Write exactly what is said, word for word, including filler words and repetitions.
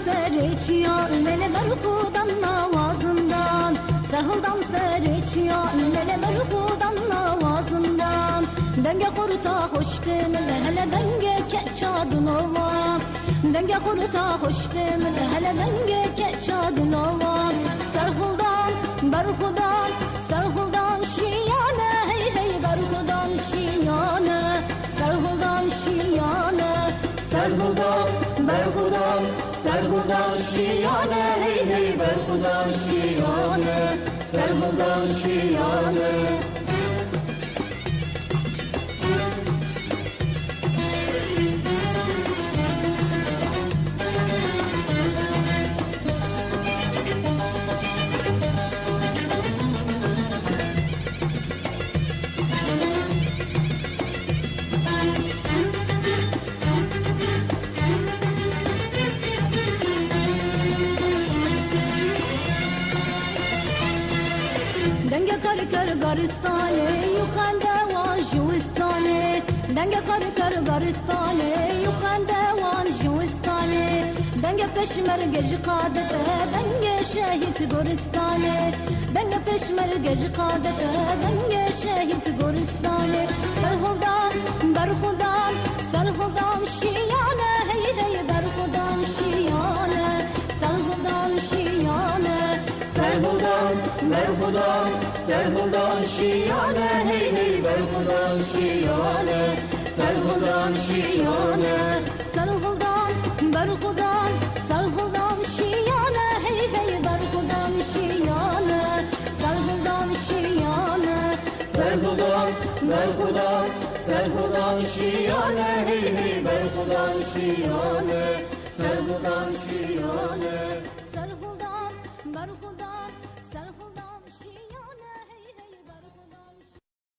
Serê çiya lêlê berxudan nawazindan, serhildan serê çiya lêlê berxudan nawazindan. Dengê xurta xweş tê min hele dengê keça dinova. Dengê xurta xweş tê min hele dengê keça dinova. Serhildan, berxudan, serhildan şiyane, hey hey berxudan şiyane. Serhildan şiyane, serhildan, berxudan, serhildan şiyane, hey hey berxudan şiyane, serhildan şiyane. Dengê kar kar garistanê, û xende wan ji wistanê. Dengê kar kar garistanê, û xende wan ji wistanê. Dengê peşmerge ji qadete, dengê şehîd goristanê. Dengê peşmerge ji qadete, dengê şehîd goristanê. Serhildan, berxudan, serhildan şiyane, hey hey berxudan şiyane. Serhildan şiyane, serhildan, berxudan, serhildan şiyane, hey hey berxudan şiyane. Serhildan şiyane. Serhildan, berxudan, serhildan şiyane, hey hey berxudan şiyane. Serhildan şiyane. Serhildan, berxudan, serhildan şiyane, hey hey berxudan şiyane. Serhildan şiyane. Serhildan, berxudan, ser